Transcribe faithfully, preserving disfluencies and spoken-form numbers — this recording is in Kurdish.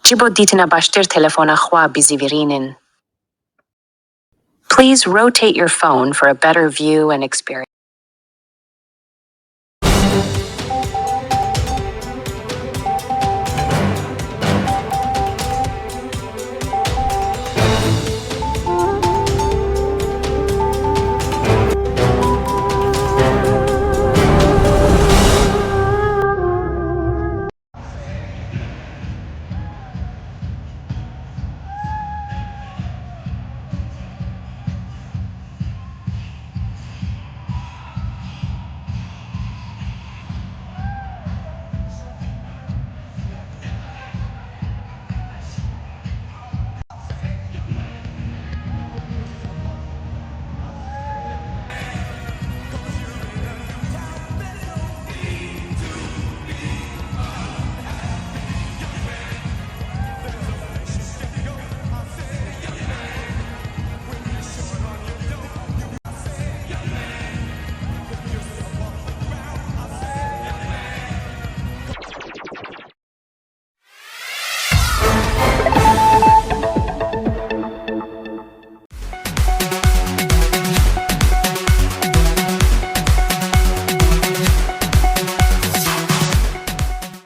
Ji bo dîtina baştir telefona xwe bizîvirînin. Please rotate your phone for a better view and experience.